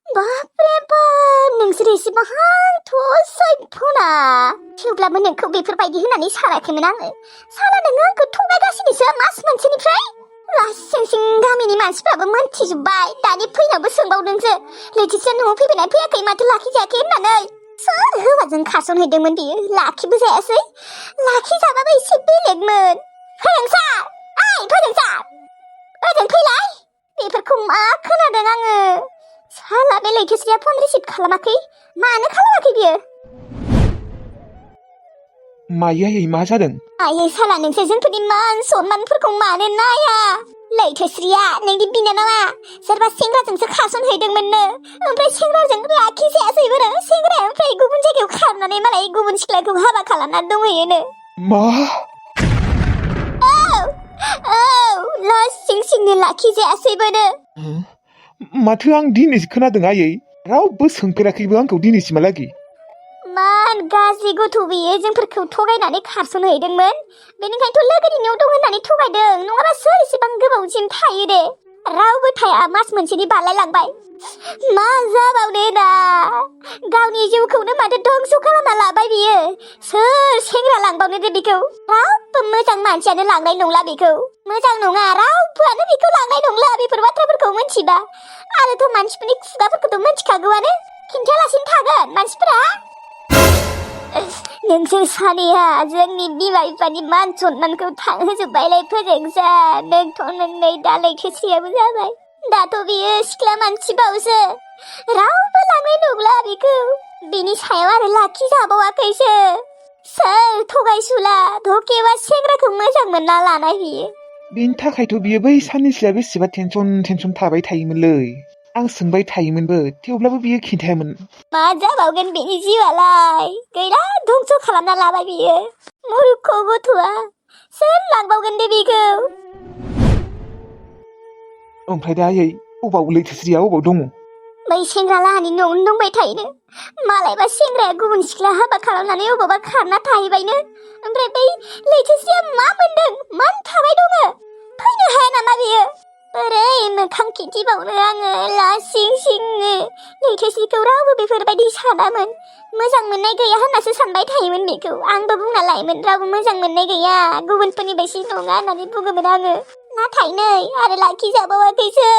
बापरे बाप नोंसोर एसेबांथ' सैथ'ना थेवब्लाबो नोंखौ बेफोरबायदि होननानै सानाखैमोन आङो साला नोङो आंखौ थगायगासिनोसो मास मोनसेनिफ्राय लासिंसिं गामिनि मानसिफ्राबो मोनथिजोब्बाय दानि फैनायावबो सोंबावदोंसो लैथोसिया न'आव फैबायना फैयाखै माथो लाखिजायाखै होननानै सोर हौवाजों खारसनहैदोंमोन बियो लाखिबो जायासै लाखिजाबाबो एसे बेलेगमोन फोरोंसार ओइ फोरोंसार ओजों फैलाय बेफोरखौ मा खोनादों आङो साला बे लैथोस्रिया फन रिसिभ खालामाखै मानो खालामाखै बियो मायै मा जादों आयै साला नोंसोर जोंफोरनि मान सनमानफोरखौ मानो नाया लैथोस्रिया नोंनि बिनानावा सोरबा सेंग्राजोंसो खारसनहैदोंमोननो ओमफ्राय सेंग्राजों लाखिजायासैबोनो सेंग्राया ओमफ्राय गुबुन जायगायाव खारनानै मालाय गुबुन सिख्लाखौ हाबा खालामना दंहैयोनो मा औ लासिंसिंनो लाखिजायासैबोनो माथो आं दिनैसो खोनादों आयै रावबो सोंफेराखैबो आंखौ दिनैसिमहालागै मान गाज्रि गथ' बियो जोंफोरखौ थगायनानै खारसनहैदोंमोन बेनिखायनोथ' लोगोनियाव दं होननानै थगायदों नङाबा सोर एसेबां गोबावसिम थायो दे रावबो थाया मास मोनसेनि बारलायलांबाय मा जाबावनो दा गावनि जिउखौनो माथो धंस खालामना लाबाय बियो सोर सेंग्रा लांबावनो दे बिखौ रावबो मोजां मानसियानो लांनाय नंला बेखौ मोजां नङा रावबोआनो बेखौ लांनाय नंला बेफोर बाथ्राफोरखौ मिथिबा आरोथ' मानसिफोरनि खुगाफोरखौथ' मिथिखागौआनो खिन्थायालासिनो थागोन मानसिफोरा नोंसोर सानैया जोंनि बिमा बिफानि मान सनमानखौ थांहोजोब्बायलाय फोजोंसा नोंथ' नोंनै दा लैथोस्रियाबो जाबाय दाथ' बियो सिख्ला मानसिबावसो रावबो लांनाय नंला बिखौ बिनि सायाव आरो लाखिजाबावाखैसो सोर थगायसुला धकेबा सेंग्राखौ मोजां मोनना लानाय बियो बेनि थाखायथ' बियो बै साननैसोआ बेसेबा टेनसन थाबाय थायोमोनलै आं सोंबाय थायोमोनबो थेवब्लाबो बियो खिन्थायामोन मा जाबावगोन बिनि जिउआलाय गैला धंस खालामना लाबाय बियो मुरुख गथ'आ सोर लांबावगोन दे बिखौ ओमफ्राय दा आयै अबाव लैथोस्रिया अबाव दङ बै सेंग्रा लाहानि न'आवनो दंबाय थायोनो मालायबा सेंग्राया गुबुन सिख्ला हाबा खालामनानै अबावबा खारना थाहैबायनो ओमफ्राय बै लैथोस्रिया मा मोनदों मानो थाबाय दङ फैनो हाया नामा बियो ओरै मोखां खिन्थिबावनो आङो लासिं सिंनो लैथोस्रिखौ रावबो बेफोरबायदि सानामोन मोजां मोननाय गैया होननासो सानबाय थायोमोन बेखौ आंबो बुंना लायोमोन रावबो मोजां मोननाय गैया गुबुनफोरनि बायदि नङा होननानै बुङोमोन आङो नाथाय नै आरो लाखिजाबावाखैसो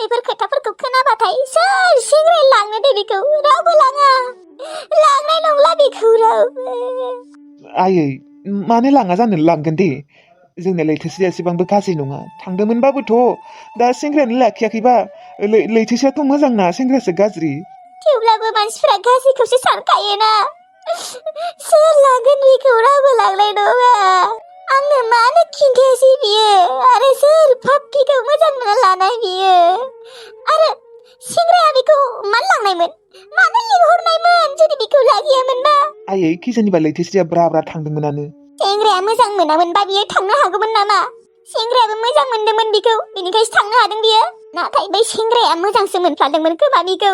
बेफोर खोथाफोरखौ खोनाबाथाय सोर सेंग्राया लांनो दे बेखौ रावबो लाङा लांनाय नंला बेखौ रावबो आयै मानो लाङा जानो लांगोन दे जोंना लैथोस्रिया एसेबांबो गाज्रि नङा थांदोंमोनबाबोथ' दा सेंग्रायानो लाखियाखैबा लैथोस्रियाथ' मोजां ना सेंग्रायासो गाज्रि थेवब्लाबो मानसिफोरा गाज्रिखौसो सानखायोना सोर लागोन बेखौ रावबो लांनाय नङा आंनो मानो खिन्थायासै बियो आरो सोर पाप्पिखौ मोजां मोनना लानाय बियो आरो सेंग्राया बेखौ मानो लांनायमोन मानो लिंहरनायमोन जुदि बेखौ लाखियामोनबा आयै किजानिबा लैथोस्रिया ब्रा थांदोंमोनानो सेंग्राया मोजां मोनामोनबा बियो थांनो हागौमोन नामा सेंग्रायाबो मोजां मोनदोंमोन बिखौ बेनिखायसो थांनो हादों बियो नाथाय बै सेंग्राया मोजांसो मोनफ्लादोंमोन खोमा बिखौ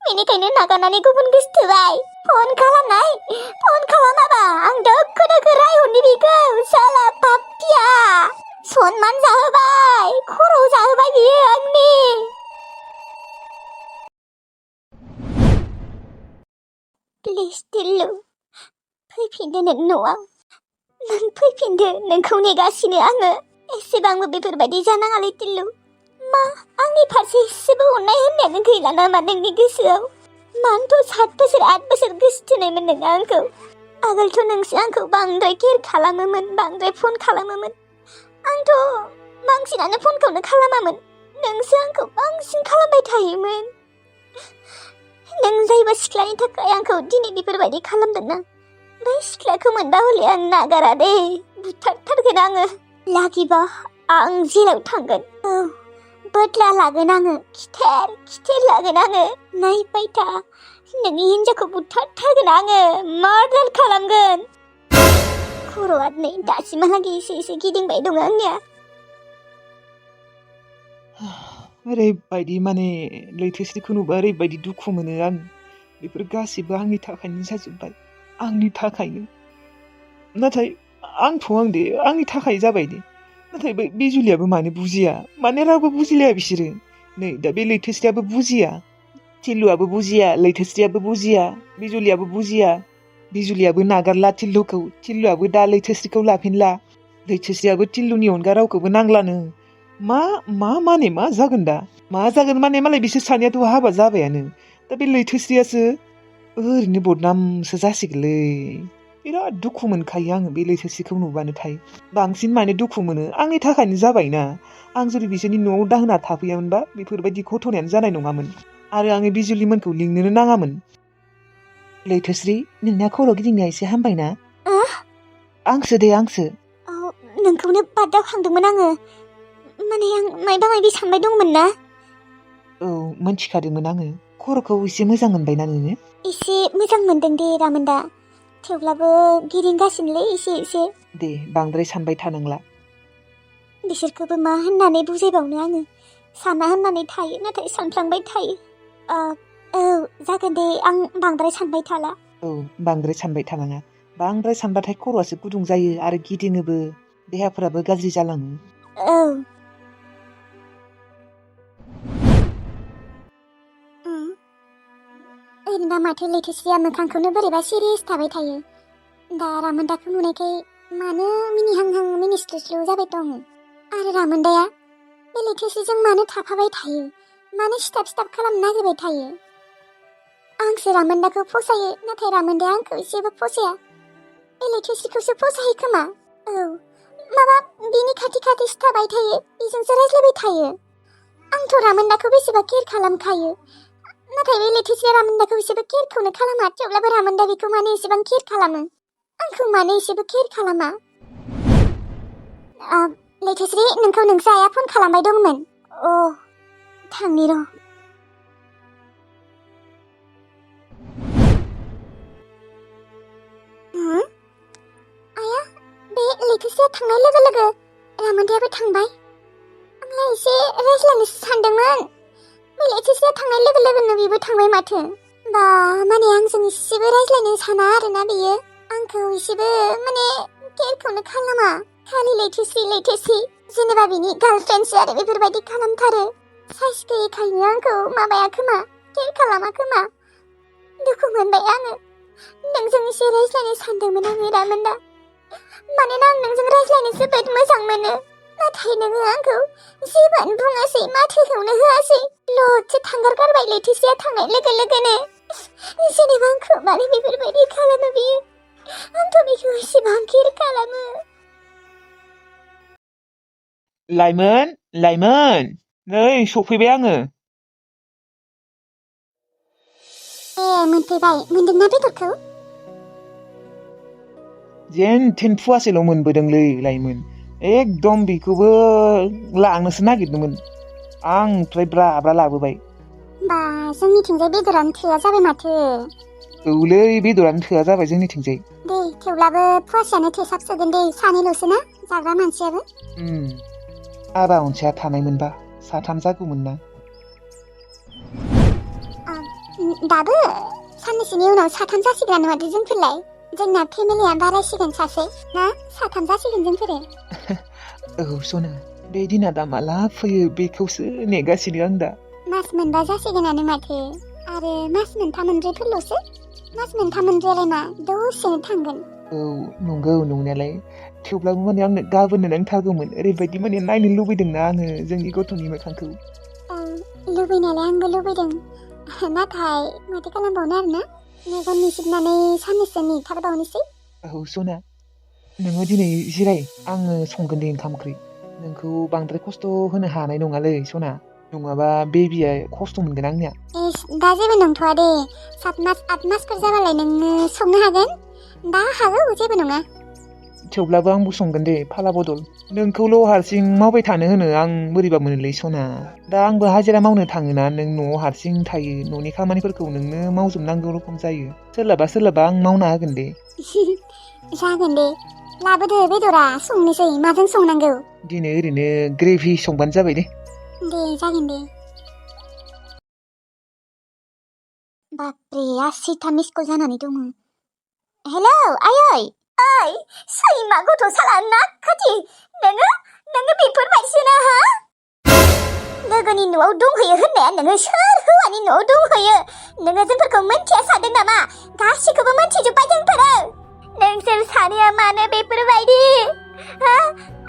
बेनिखायनो नागारनानै गुबुन गोसथोबाय फन खालामाबा आं दोखो रायहरनि बिखौ साला पाप्पिया सनमान जाहोबाय खर' जाहोबाय बियो आंनि प्लिज टिल्लु फैफिनदो नों न'आव नों फैफिनदो नोंखौ नेगासिनो आङो एसेबांबो बेफोरबायदि जानाङालै टिल्लु मा आंनि फारसे एसेबो अननाय होननायानो गैला नामा नोंनि गोसोआव मानोथ' 7 बोसोर 8 बोसोर गोसो थोनायमोन नोङो आंखौ आगोलथ' नोंसो आंखौ बांद्राय केयार खालामोमोन बांद्राय फन खालामोमोन आंथ' बांसिनानो फनखौनो खालामामोन नोंसो आंखौ बांसिन खालामबाय थायोमोन नों जायबा सिख्लानि थाखाय आंखौ दिनै बेफोरबायदि खालामदोंना बै सिख्लाखौ मोनबा हले आं नागारा दे बुथारथारगोन आङो लागिबा आं जेलाव थांगोन औ बदला लागोन आङो खिथेर लागोन आङो नायबाय था नोंनि हिन्जावखौ बुथारथारगोन आङो मार्डार खालामगोन खर'आ नै दासिमहालागै एसे गिदिंबाय दं आंनिया ओरैबायदि माने लैथोस्रिखौ नुबा ओरैबायदि दुखु मोनो आं बेफोर गासिबो आंनि थाखायनो जाजोब्बाय आंनि थाखायनो नाथाय आं दे आंनि थाखाय जाबाय दे नाथाय बे जुलियाबो मानो बुजिया मानो रावबो बुजिलाया बिसोरो नै दा बे लैथोस्रियाबो बुजिया टिल्लुआबो बुजिया लैथोस्रियाबो बुजिया बिजुलियाबो बुजिया बिजुलियाबो नागारला टिल्लुखौ टिल्लुआबो दा लैथोस्रिखौ लाफिनला लैथोस्रियाबो टिल्लुनि अनगा रावखौबो नांलानो माने मा जागोन दा मा जागोन माने मालाय बिसोर सानैयाथ' हाबा जाबायानो दा बे लैथोस्रियासो ओरैनो बदनामसो जासिगोनलै बिराद दुखु मोनखायो आङो बे लैथोस्रिखौ नुबानोथाय बांसिन माने दुखु मोनो आंनि थाखायनो जाबायना आं जुदि बिसोरनि न'आव दाहोना थाफैयामोनबा बेफोरबायदि घटनायानो जानाय नङामोन आरो आङो बिजुलिमोनखौ लिंनोनो नाङामोन लैथोस्रि नोंना खर' गिदिंनाया एसे हामबायना आंसो नोंखौनो बादावखांदोंमोन आङो माने आं मायबा मायबि सानबाय दंमोन ना औ मोनथिखादोंमोन आङो खर'खौ एसे मोजां मोनबायना नोङो एसे मोजां मोनदों दे रामोनदा थेवब्लाबो गिदिंगासिनोलै एसे दे बांद्राय सानबाय थानांला बिसोरखौबो मा होननानै बुजायबावनो आङो साना होननानै थायो नाथाय सानफ्लांबाय थायो औ जागोन दे आं बांद्राय सानबाय थाला औ बांद्राय सानबाय थानाङा बांद्राय सानबाथाय खर'आसो गुदुं जायो आरो गिदिङोबो देहाफोराबो गाज्रि जालाङो औ ओरैनोबा माथो लैथोस्रिया मोखांखौनो बोरैबा सिरियस थाबाय थायो दा रामोनदाखौ नुनायखाय मानो मिनिहांहां मिनिस्लुस्लु जाबाय दं आरो रामोनदाया बे लैथोस्रिजों मानो थाफाबाय थायो मानो सिथाब खालामनो नागिरबाय थायो आंसो रामोनदाखौ फसायो नाथाय रामोनदाया आंखौ एसेबो फसाया बे लैथोस्रिखौसो फसायो खोमा औ माबा बिनि खाथि थाबाय थायो बेजोंसो रायज्लायबाय थायो आंथ' रामोनदाखौ बेसेबा केयार खालामखायो नाथाय बे लैथोस्रिया रामोनदाखौ एसेबो केयारखौनो खालामा थेवब्लाबो रामोनदा बेखौ मानो एसेबां केयार खालामो आंखौ मानो एसेबो केयार खालामा लैथोस्रि नोंखौ नोंसा आइया फन खालामबाय दंमोन थांनि र' आइया बे लैथोस्रिया थांनाय लोगो लोगो रामोनदायाबो थांबाय आंलाय एसे रायज्लायनोसो सानदोंमोन बे लैथोस्रिया थांनाय लोगो लोगोनो बेबो थांबाय माथो बा माने आंजों एसेबो रायज्लायनो साना आरोना बेयो आंखौ एसेबो माने केयारखौनो खालामा खालि लैथोस्रि जेनेबा बिनि गार्लफ्रेन्डसो आरो बेफोरबायदि खालामथारो साइस गैयैखायनो आंखौ माबाया खोमा केयार खालामा खोमा दुखु मोनबाय आङो नोंजों एसे रायज्लायनो सानदोंमोन आङो रामोनदा मानोना आं नोंजों रायज्लायनो जोबोद मोजां मोनो नाथाय नोङो आंखौ जेबोआनो बुङासै माथोखौनो होआसै लदसो थांगारगारबाय लैथोस्रिया थांनाय लोगो लोगोनो जेनेबा आंखौ मानो बेफोरबायदि खालामो बियो आंथ' बेखौ एसेबां केयार खालामो लाइमोन नै सफैबाय आङो मोनफैबाय मोनदोंना बेदरखौ जेन थेन फुवासेल' मोनबोदोंलै लाइमोन एकदम बेखौबो लांनोसो नागिरदोंमोन आं ओमफ्राय ब्रा लाबोबाय बा जोंनिथिंजाय बेदरानो थोआ जाबाय माथो औलै बेदरानो थोआ जाबाय जोंनिथिंजाय दे थेवब्लाबो फुवासेयानो थोसाबसोगोन दे सानैल'सो ना जाग्रा मानसियाबो आधा अनसाया थानायमोनबा साथाम जागौमोन ना दाबो साननैसोनि उनाव साथाम जासिगोन माथो जोंफोरलाय जोंना फेमिलिया बारायसिगोन सासे ना साथाम जासिगोन जोंफोरो औ सना बे दिना दा माला फैयो बेखौसो नेगासिनो आं दा मास मोनबा जासिगोनानो माथो आरो मास मोनथाम मोनब्रैफोरल'सो मास मोनथाम मोनब्रैयालाय मा दसेनो थांगोन औ नंगौ नंनायालाय थेवब्लाबो माने आंनो गाबोननो नांथारगौमोन ओरैबायदि माने नायनो लुबैदोंना आङो जोंनि गथ'नि मोखांखौ लुबैनायालाय आंबो लुबैदों नाथाय माथो खालामबावनो आरोना मेगन मिसिबनानै साननैसो नेथारबावनोसै औ सना नोङो दिनै जिराय आङो संगोन दे ओंखाम ओंख्रि नोंखौ बांद्राय खस्थ' होनो हानाय नङालै सना नङाबा बेबिया खस्थ' मोनगोन आंनिया दा जेबो नंथ'आ दे 7 मास 8 मासफोर जाबालाय नोङो संनो हागोन दा हागौ जेबो नङा थेवब्लाबो आंबो संगोन दे फाला बदल नोंखौल' हारसिं मावबाय थानो होनो आं बोरैबा मोनोलै सना दा आंबो हाजिरा मावनो थाङोना नों न'आव हारसिं थायो न'नि खामानिफोरखौ नोंनो मावजोबनांगौ रखम जायो सोलाबा आं मावना होगोन दे जागोन दे लाबोदो बेदरा संनोसै माजों संनांगौ दिनै ओरैनो ग्रेभि संबानो जाबाय दे जागोन दे बाप्रे 80था मिसकल जानानै दङ हेलौ आयै ओइ सैमा गथ' साला ना खाथि नोङो बेफोरबायदिसोना हा लोगोनि न'आव दंहैयो होननाया नोङो सोर हौवानि न'आव दंहैयो नोङो जोंफोरखौ मोनथिया सानदों नामा गासिखौबो मोनथिजोब्बाय जोंफोरो नोंसोर सानैया मानो बेफोरबायदि हा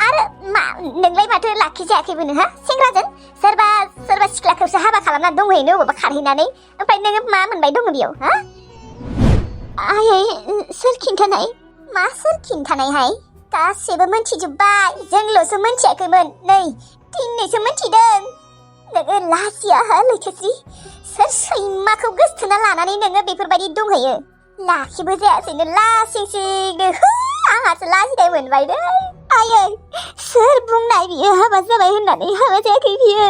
आरो मा नोंलाय माथो लाखिजायाखैबोनो हा सेंग्राजों सोरबा सिख्लाखौसो हाबा खालामना दंहैनो अबावबा खारहैनानै ओमफ्राय नोङो मा मोनबाय दङ बेयाव हा आयै सोर खिन्थानाय मा सोर खिन्थानायहाय गासिबो मोनथिजोब्बाय जोंल'सो मोनथियाखैमोन नै दिनैसो मोनथिदों नोङो लाजिया हा लैथोस्रि सोर सैमाखौ गोसथोना लानानै नोङो बेफोरबायदि दंहैयो लाखिबो जायासैनो लासिंसिंनो आंहासो लाजिनाय मोनबाय दै आयै सोर बुंनाय बियो हाबा जाबाय होननानै हाबा जायाखै बियो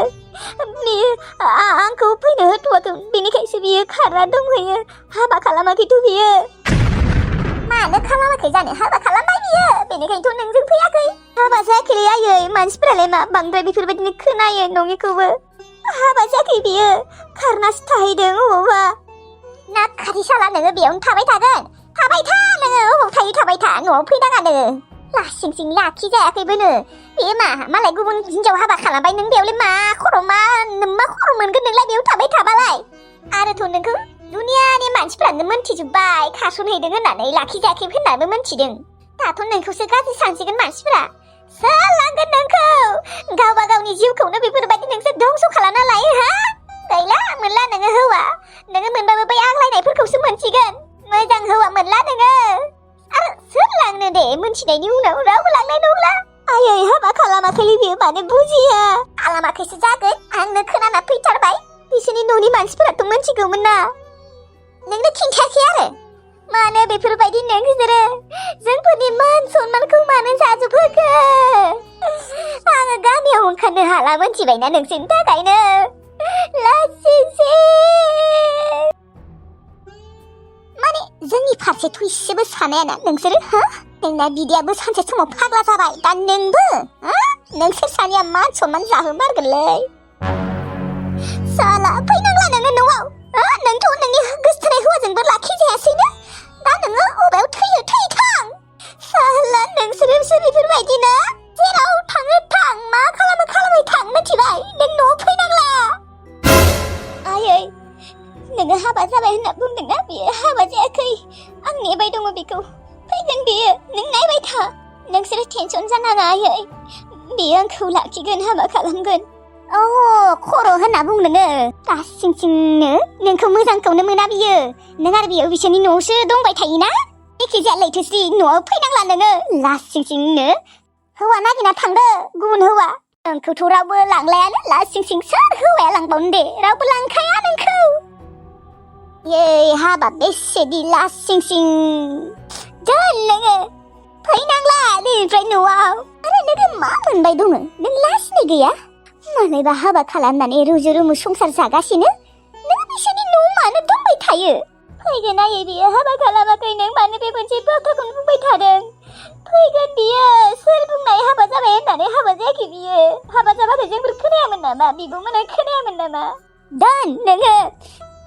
आंखौ फैनो होथ'वाखै बेनिखायसो बियो खारना दंहैयो हाबा खालामाखैथ' बियो मानो खालामाखै जानो हाबा खालामबाय बियो बेनिखायनोथ' नोंजों फैयाखै हाबा जायाखैलै आयै मानसिफोरालाय मा बांद्राय बेफोरबायदिनो खोनायो नङिखौबो हाबा जायाखै बियो खारनासो थाहैदों अबावबा ना खाथिसाला नोङो बेयावनो थाबाय थागोन थाबाय था नोङो अबाव थायो थाबाय था न'आव फैनाङा नोङो लासिंसिं लाखिजायाखैबोनो बे मालाय गुबुन हिनजाव हाबा खालामबाय नों बेयावलाय मा खर' मा मोनगोन नोंलाय बेयाव थाबाय थाबालाय आरोथ' नोंखौ दुनियानि मानसिफ्रानो मोनथिजोब्बाय खारसनहैदों होननानै लाखिजायाखै होननानैबो मोनथिदों दाथ' नोंखौसो गाज्रि सानसिगोन मानसिफोरा सोर लांगोन नोंखौ गावबा गावनि जिउखौनो बेफोरबायदि नोंसोर धंस' खालामना लायो हा गैला मोनला नोङो हौवा नोङो मोनबाबो बै आग्लायनायफोरखौसो मोनसिगोन मोजां हौवा मोनला नोङो आरो सोर लांनो दे मोनथिनायनि उनाव रावबो लांनाय नंला आयै हाबा खालामाखैलै बियो मानो बुजिया खालामाखैसो जागोन आंनो खोनाना फैथारबाय बिसोरनि न'नि मानसिफोराथ' मोनथिगौमोन ना नोंनो खिन्थायाखै आरो मानो बेफोरबायदि नोंसोरो जोंफोरनि मान सनमानखौ मानो जाजोबहोखो आङो गामियाव ओंखारनो हाला मोनथिबायना नोंसोरनि थाखायनो माने जोंनि फारसेथ' इसेबो सानायाना नोंसोरो हा नोंना बिदायाबो सानसे समाव फाग्ला जाबाय दा नोंबो हा नोंसोर सानैया मान सनमान जाहोमारगोनलै साला फैनांला नोङो न'आव नोंथ' नोंनि गोसथोनाय हौवाजोंबो लाखिजायासैनो दा नोङो अबायाव थैयो थैथां साला नोंसोरो बेफोरबायदिनो जेराव थाङो थां मा खालामो खालामै थां मिथिबाय नों न'आव फैनांला आयै नोङो हाबा जाबाय होनना बुंदोंना बियो हाबा जायाखै आं नेबाय दङ बेखौ फैगोन बियो नों नायबाय था नोंसोरो टेनसन जानाङा आयै बियो आंखौ लाखिगोन हाबा खालामगोन खर' होनना बुं नोङो गासिंसिंनो नोंखौ मोजांखौनो मोना बियो नों आरो बेयाव बिसोरनि न'आवसो दंबाय थायोना एखेजाया लैथोस्रि न'आव फैनांला नोङो लासिंसिंनो हौवा नागिरना थांदो गुबुन हौवा आंखौथ' रावबो लांलायानो लासिंसिं सोर हौवाया लांबावनो दे रावबो लांखाया नोंखौ हाबा बेसेदि लासिंसिं दोन नोङो फैनांला दिनैनिफ्राय न'आव आरो नोङो मा मोनबाय दङ नों लाजिनाय गैया मालायबा हाबा खालामनानै रुजु रुमु संसार जागासिनो नों बिसोरनि न'आव मानो दंबाय थायो फैगोन आयै बियो हाबा खालामाखै नों मानो बे मोनसे बाथ्राखौनो बुंबाय थादों फैगोन बियो सोर बुंनाय हाबा जाबाय होननानै हाबा जायाखै बियो हाबा जाबाथाय जोंफोर खोनायामोन नामा बिब'मोना खोनायामोन नामा दोन नोङो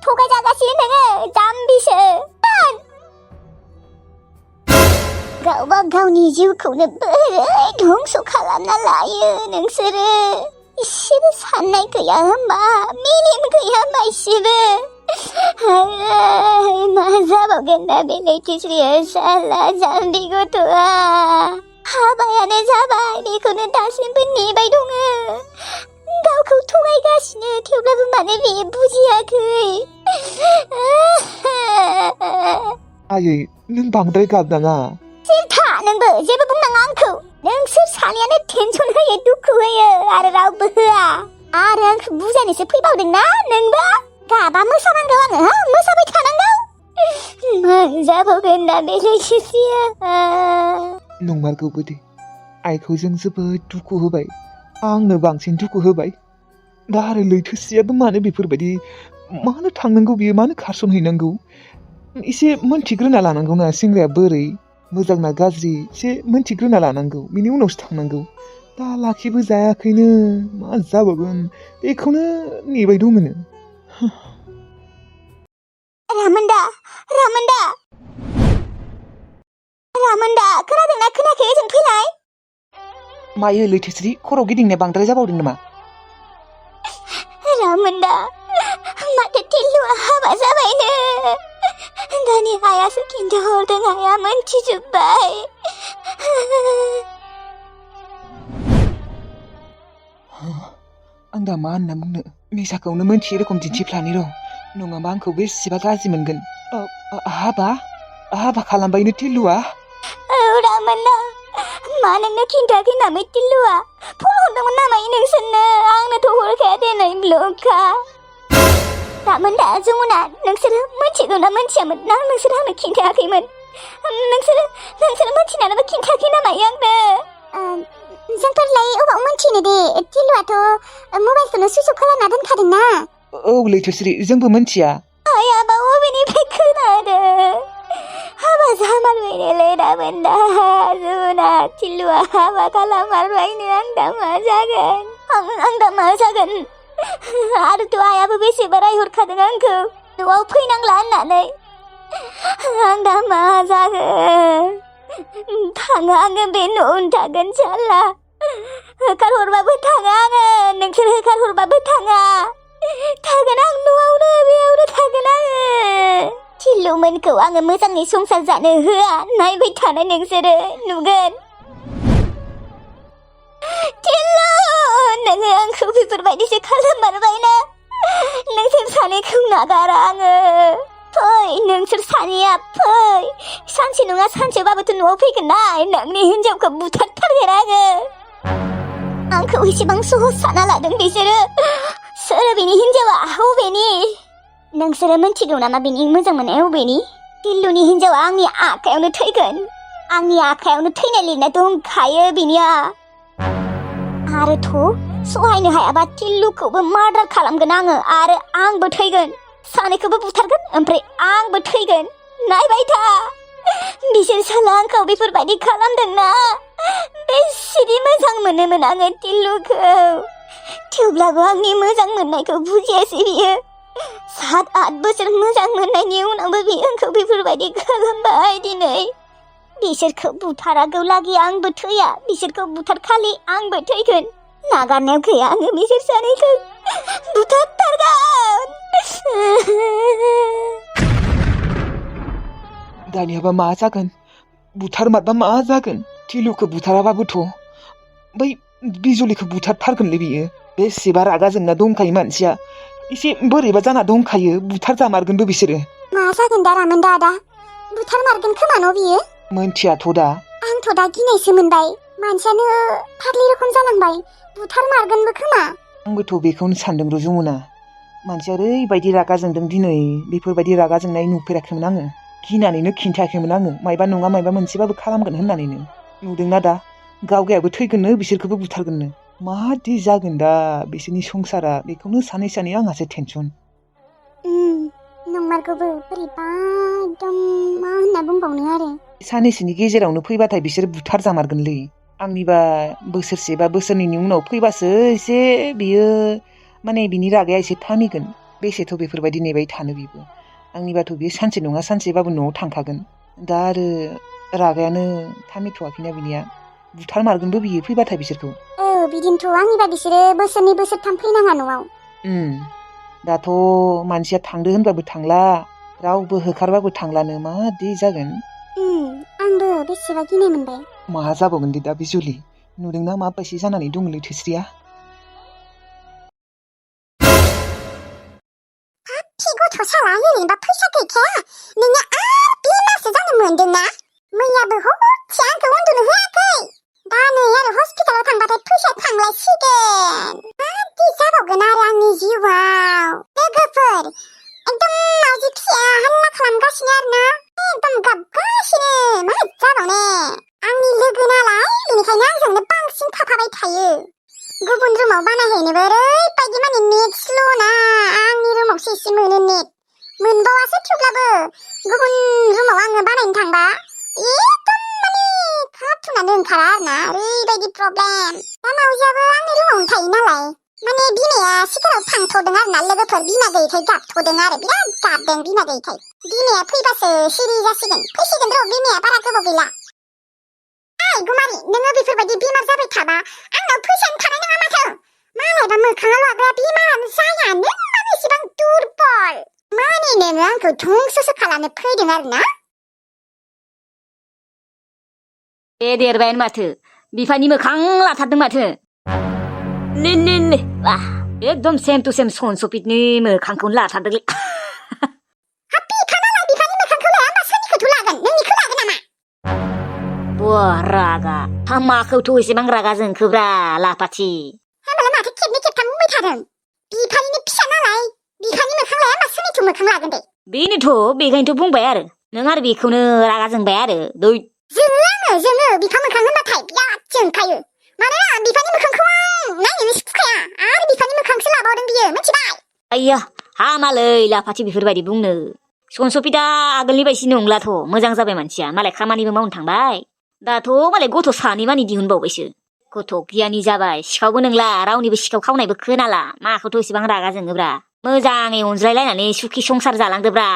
थगायजागासिनो नोङो जाम्बिसो दोन गावबा गावनि जिउखौनो बोरै धंस' खालामना लायो नोंसोरो इसेबो साननाय गैया होमबा मेलेम गैया होमबा इसेबो मा जाबावगोन दा बे लैथोस्रिया साला जाम्बि गथ'आ हाबायानो जाबाय बेखौनो दासिमबो नेबाय दङ गावखौ थगायगासिनो थेवब्लाबो माने बे बुजियाखै आयै नों बांद्राय गाबनाङा सिरथा नोंबो जेबो बुंनाङा आंखौ नोंसोर सानैयानो टेनसन होयो दुखु होयो आरो रावबो होआ आरो आंखौ बुजायनोसो फैबावदोंना नोंबो गाबा मोसानांगौ आङो मोसाबाय थानांगौ मा जाबावगोन दा बे लैथोस्रिया नंमारगौबो दे आइखौ जों जोबोद दुखु होबाय आंनो बांसिन दुखु होबाय दा आरो लैथोस्रियाबो मानो बेफोरबायदि मानो थांनांगौ बियो मानो खारसनहैनांगौ एसे मोनथिग्रोना लानांगौ ना सेंग्राया बोरै मोजां ना गाज्रि एसे मोनथिग्रोना लानांगौ बिनि उनावसो थांनांगौ दा लाखिबो जायाखैनो मा जाबावगोन बेखौनो नेबाय दंमोन रामोनदा खोनादोंना खोनायाखै ओजों फैलाय मायो लैथोस्रि खर' गिदिंनाया बांद्राय जाबावदों नामा आयासो खिन्थाहरदों आया मोनथिजोब्बाय आं दा मा होनना बुंनो मिसाखौनो मोनथियै रखम दिन्थिफ्लानि र' नङाबा आंखौ बेसेबा गाज्रि मोनगोन हाबा खालामबायनो टिल्लुआ औ रामोना मा नोंनो खिन्थायाखै नामा टिल्लुआ फन हरदोंमोन नामा नोंसोरनो आंनोथ' हरखाया देनै ब्ल'का रामोना जमुना नोंसोरो मोनथिगौ ना मोनथियामोन ना नोंसोर आंनो खिन्थायाखैमोन नोंसोरो मोनथिनानैबो खिन्थायाखै नामा आंनो जोंफोरलाय अबाव मोनथिनो दे टिल्लुआथ' मबाइलखौनो सुइच अफ खालामना दोनखादोंना औ लैथोश्री जोंबो मोनथिया आयाबा अबेनिफ्राय खोनादों हाबा जामारबायनोलै रामोना जमुना टिल्लुआ हाबा खालाममारबायनो आं दा मा जागोन आं दा मा जागोन आरोथ' आयाबो बेसेबा रायहरखादों आंखौ न'आव फैनांला होननानै आं दा मा जागोन थाङा आङो बे न'आवनो थागोन साला होखारहरबाबो थाङा आङो नोंसोर होखारहरबाबो थाङा थागोन आं न'आवनो बेयावनो थागोन आङो टिल्लुमोनखौ आङो मोजाङै संसार जानो होआ नायबाय थानाय नोंसोरो नुगोन टिल्लु नोङो आंखौ बेफोरबायदिसो खालाममारबायना नोंसोर सानैखौ नागारा आङो फै नोंसोर सानैया फै सानसे नङा सानसेबाबोथ' न'आव फैगोन ना नोंनि हिन्जावखौ बुथारथारगोन आङो आंखौ एसेबां सहस साना लादों बिसोरो सोर बेनि हिन्जावा अबेनि नोंसोरो मिन्थिगौ नामा बेनि मोजां मोननाया अबेनि टिल्लुनि हिन्जावा आंनि आखायावनो थैगोन आंनि आखायावनो थैनाय लिरनाय दंखायो बिनिया आरोथ' सहायनो हायाबा टिल्लुखौबो मार्डार खालामगोन आङो आरो आंबो थैगोन सानैखौबो बुथारगोन ओमफ्राय आंबो थैगोन नायबाय था बिसोर साला आंखौ बेफोरबायदि खालामदोंना बेसेदि मोजां मोनोमोन आङो टिल्लुखौ थेवब्लाबो आंनि मोजां मोननायखौ बुजियासै बियो 7-8 बोसोर मोजां मोननायनि उनावबो बियो आंखौ बेफोरबायदि खालामबाय दिनै बिसोरखौ बुथारागौ लागि आंबो थैया बिसोरखौ बुथारखालि आंबो थैगोन नागारनायाव गैया आङो बिसोर सानैखौ बुथारथारगोन दानियाबा मा जागोन बुथारमारबा मा जागोन टिल्लुखौ बुथाराबाबोथ' बै बिजुलिखौ बुथारथारगोनलै बियो बेसेबा रागा जोंना दंखायो मानसिया एसे बोरैबा जाना दंखायो बुथारजामारगोनबो बिसोरो मा जागोन दा रामोन दादा बुथारमारगोन खोमा न' बियो मोनथियाथ' दा आंथ' दा गिनायसो मोनबाय मानसियानो फाग्लि रखम जालांबाय बुथारमारगोनबो खोमा आंबोथ' बेखौनो सानदों र' जमुना मानसिया ओरैबायदि रागा जोंदों दिनै बेफोरबायदि रागा जोंनाय नुफेराखैमोन आङो गिनानैनो खिन्थायाखैमोन आङो मायबा नङा मायबा मोनसेबाबो खालामगोन होननानैनो नुदोंना दा गावगायाबो थैगोननो बिसोरखौबो बुथारगोननो मादि जागोन दा बिसोरनि संसारा बेखौनो सानै सानै आंहासो टेनसन नंमारगौबो बोरैबा एकदम मा होनना बुंबावनो आरो सानैसोनि गेजेरावनो फैबाथाय बिसोर बुथारजामारगोनलै आंनिबा बोसोरसे बा बोसोरनैनि उनाव फैबासो एसे बियो माने बिनि रागाया एसे थामिगोन बेसेथ' बेफोरबायदि नेबाय थानो बिबो आंनिबाथ' बियो सानसे नङा सानसेबाबो न'आव थांखागोन दा आरो रागायानो थामिथ'वाखैना बिनिया बुथारमारगोनबो बियो फैबाथाय बिसोरखौ बिदिनोथ' आंनिबा बिसोरो बोसोरनै बोसोरथाम फैनाङा न'आव दाथ' मानसिया थांदो होनबाबो थांला रावबो होखारबाबो थांलानो मादि जागोन आंबो बेसेबा गिनाय मोनबाय मा जाबावगोन दे दा बिजुलि नुदोंना माबायदि जानानै दं लैथोश्रीया गथ' साला ओरैनोबा फैसा गैखाया नोङो आरो बेमारसो जानो मोनदोंना मैयाबो हरसे आंखौ उन्दुनो होआखै दा नै आरो हस्पिटालाव थांबाथाय फैसा थांलायसिगोन मादि जाबावगोन आरो आंनि जिउआव लोगोफोर एकदम मावजि फिसाया हाल्ला खालामगासिनो आरोना एकदम गाबगासिनो मा जाबावनो आंनि लोगो नालाय बेनिखायनो आंजोंनो बांसिन थाफाबाय थायो गुबुन रुमाव बानायहैनोबो ओरैबायदि माने नेट स्ल'ना आंनि रुमावसो एसे मोनो नेट मोनबावासो थेवब्लाबो गुबुन रुमाव आङो बानायनो थांबा एकदम माने खाथुनानो ओंखारा आरोना ओरैबायदि प्रब्लेम दा मावजियाबो आंनि रुमावनो थायो नालाय माने बिमाया सिगाङाव थांथ'दों आरोना लोगोफोर बिमा गैयैखाय गाबथ'दों आरो बिराद गाबदों बिमा गैयैखाय बिमाया फैबासो सिरि जासिगोन फैसिगोन र' बिमाया बारा गोबाव गैला गुमारि नोङो बेफोरबायदि बेमार जाबाय थाबा आंनाव फैसानो थानाय नङा माथो मालायबा मोखाङाव लाग्रा बेमारानो जायानो मानो एसेबां दुरबल मानो नोङो आंखौ धंससो खालामनो फैदों आरोना देरबायानो माथो बिफानि मोखां लाथारदों माथो ने एकदम सेम टु सेम सनसफितनि मोखांखौनो लाथारदोंलै बिफानि मोखांखौ लाया होमबा सोरनिखौथ' लागोन नोंनिखौ लागोन नामा बा रागा माखौथ' एसेबां रागा जोंखोब्रा लाफाथि होमबालाय माथो खेबनै खेबथाम बुंबाय थादों बिफानिनो फिसा नालाय बिफानि मोखां लाया होमबा सोरनिथो मोखां लागोन दे बेनोथ' बेखायनोथ' बुंबाय आरो नों आरो बेखौनो रागा जोंबाय आरो जोङो बिफा मोखां होनबाथाय बिराद जोंखायो मानोना बिफानि मोखांखौ आं नायनोनो सुखुखाया आरो बिफानि मोखांसो लाबावदों बियो मिथिबाय आइया हामालै लाफाथि बेफोरबायदि बुंनो सनसफिता आगोलनि बायदि नंलाथ' मोजां जाबाय मानसिया मालाय खामानिबो मावनो थांबाय दाथ' मालाय गथ' सानै मानि दिहुनबावबायसो गथ' गियानि जाबाय सिखावबो नंला रावनिबो सिखाव खावनायबो खोनाला माखौथ' एसेबां रागा जोङोब्रा मोजाङै अनज्लायलायनानै सुखि संसार जालांदोब्रा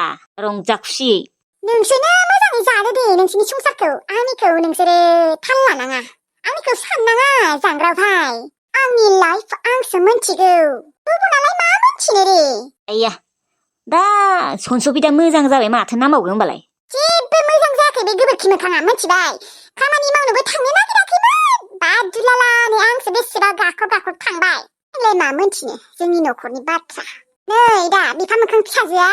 रंजा खुसियै नोंसोरनो मोजाङै जादो दे नोंसोरनि संसारखौ आंनिखौ नोंसोरो थाल लानाङा आंनिखौ साननाङा जांग्रा भाइ आंनि लाइफ आंसो मोनथिगौ गुबुनालाय मा मोनथिनो दे आइया दा सनसफिता मोजां जाबाय माथो नांबावगौ होमबालाय जेबो मोजां जायाखै बे गोबोरखि मोखाङा मिथिबाय खामानि मावनोबो थांनो नागिराखैमोन बादुलालानो आंसो बेसेबा गाखर थांबाय आंलाय मा मोनथिनो जोंनि न'खरनि बाथ्रा नै दा बिफा मोखां फिसाजोआ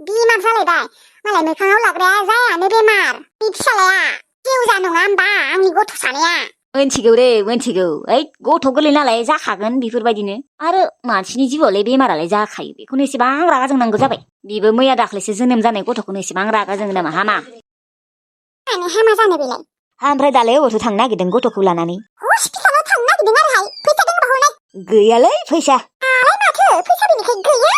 बेमार जालायबाय मालाय मोखाङाव लाग्राया जायानो बेमार बे फिसालाया जेवजा नङा होमबा आंनि गथ' सानैया मोनथिगौ रे मोनथिगौ ओइ गथ' गोरलै नालाय जाखागोन बेफोरबायदिनो आरो मानसिनि जिउआवलाय बेमारालाय जाखायो बेखौनो एसेबां रागा जोंनांगौ जाबाय बेबो मैया दाख्लैसो जोनोम जानाय गथ'खौनो एसेबां रागा जोङो नामा हामा मानो हामा जानो बेलाय ओमफ्राय दालाय अबावथो थांनो नागिरदों गथ'खौ लानानै हस्पिटालाव थांनो नागिरदों आरोहाय फैसा दंबा हरनाय गैयालै फैसा आलाय माथो फैसा बेनिखाय गैया